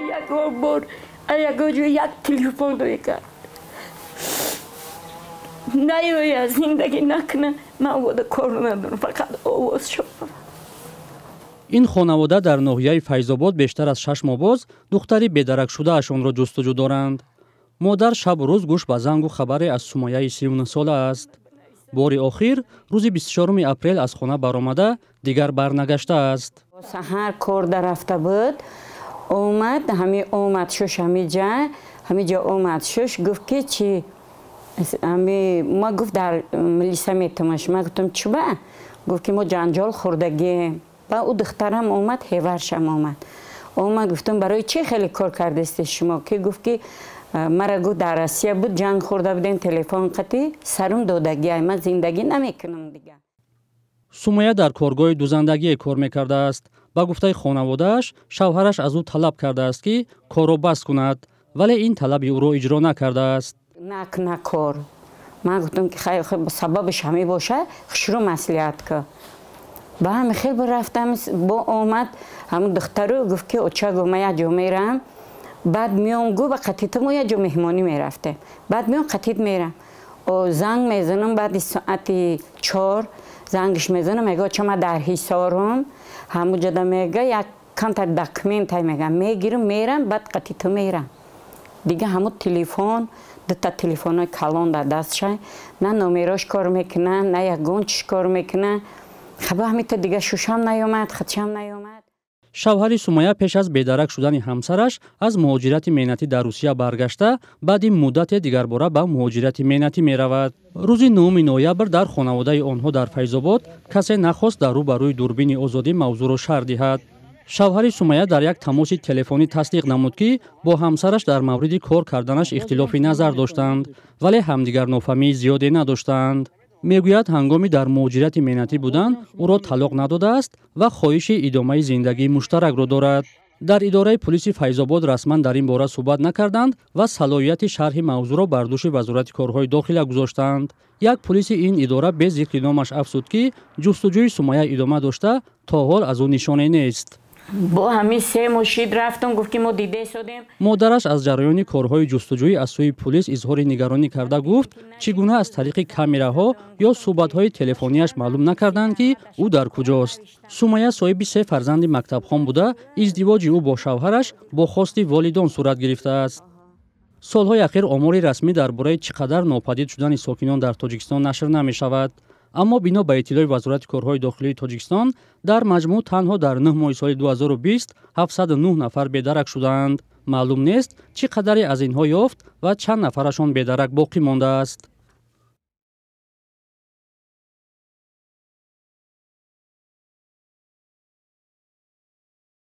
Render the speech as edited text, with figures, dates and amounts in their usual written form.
Як бор ягоҷо як телефон кард. Наёя, зиндагӣ накуна, ман вода кор надорам, фақат овоз шуд. Ин хонавода дар ноҳияи Файзобод бештар аз 6 моҳ боз духтари бедаракшудаашонро ҷустуҷӯ доранд. Модар шабу рӯз гӯш ба зангу хабаре аз Сумаяи 39сола аст. Бори охир рӯзи 24 апрел аз хона баромада, дигар барнагаштааст. Саҳар кор дарафта буд, омад, ҳами омад шуш, ҳамиҷа, ҳамиҷа омад шуш, гуфт ки чи ҳами ма, гуфт, дар милиса метамаш. Ма гуфтам, чуба? Гуфт ки мо ҷанҷол хӯрдагием. Ба ӯ духтарам омад, ҳеваршам омад. Омад, гуфтам, барои чӣ хеле кор кардасте шумо? Ки гуфт ки мара, гуфт, дар Россия буд, ҷанг хӯрда будем, телефон қатӣ сарум додагиай, ман зиндагӣ намекунам дига. Сумая дар коргоҳи дузандагие кор мекардааст. Ба гуфтаи хонаводааш, шавҳараш аз ӯ талаб кардааст, ки корро баст кунад, вале ин талаби ӯро иҷро накардааст. Накна кор. Ман гуфтам ки сабабаш ҳамин боша, хушрӯ маслиҳат ку. Ба ҳами хел рафтам, бо омад ҳамун духтару, гуфт ки оча, гу, ма як ҷо мерам, баъд меом, гу, ба қатита мо як ҷо меҳмонӣ мерафтем, баъд меом, қатит мерам. Занг мезанам, баъди соати 4 зангш мезанам, мега, оча, ма дар Ҳисорум, ҳамуҷода, мега, як камтар документай, мега, мегирам, мерам, баъд қатита мерам. Дига ҳамун телефон, дута телефонҳои калон дар дастшай, на номерош кор мекунад, на ягон чиш кор мекунад. Хаба ҳамита дига шушам наёмад, хатшам наёмад. Шавҳари Сумая пеш аз бедарак шудани ҳамсараш аз муҳоҷирати меҳнатӣ дар Русия баргашта, баъди муддате дигарбора ба муҳоҷирати меҳнатӣ меравад. Рӯзи 9 ноябр дар хонаводаи онҳо дар Файзобод касе нахост дар рӯ ба рӯи дурбини Озодӣ мавзӯъро шарҳ диҳад. Шавҳари Сумая дар як тамоси телефонӣ тасдиқ намуд, ки бо ҳамсараш дар мавриди кор карданаш ихтилофи назар доштанд, вале ҳамдигарнофаҳмии зиёде надоштанд. Мегӯяд, ҳангоми дар муҳоҷирати меҳнатӣ будан ӯро талоқ надодааст ва хоҳиши идомаи зиндагии муштаракро дорад. Дар идораи пулиси Файзобод расман дар ин бора суҳбат накарданд ва салоҳияти шарҳи мавзӯъро бар дӯши Вазорати корҳои дохила гузоштанд. Як пулиси ин идора без зикри номаш афзуд, ки ҷустуҷӯи Сумая идома дошта, то ҳол аз ӯ нишоне нест. Бо ҳамин 3 моҳ шид, рафтам, гуфт ки мо диде содем. Модараш аз ҷараёни корҳои ҷустуҷӯӣ аз сӯи пулис изҳори нигаронӣ карда гуфт, чӣ гуна аз тариқи камераҳо ё суҳбатҳои телефонияш маълум накарданд, ки ӯ дар куҷост. Сумая соҳиби се фарзанди мактабхон буда, издивоҷи ӯ бо шавҳараш бо хости волидон сурат гирифтааст. Солҳои ахир омори расмӣ дар бораи чӣ қадар нопадид шудани сокинон дар Тоҷикистон нашр намешавад. Аммо бино ба иттилои Вазорати корҳои дохилии Тоҷикистон, дар маҷмӯъ танҳо дар 9 моҳи соли 2020 709 нафар бедарак шудаанд. Маълум нест, чӣ қадаре аз инҳо ёфт ва чанд нафарашон бедарак боқӣ мондааст.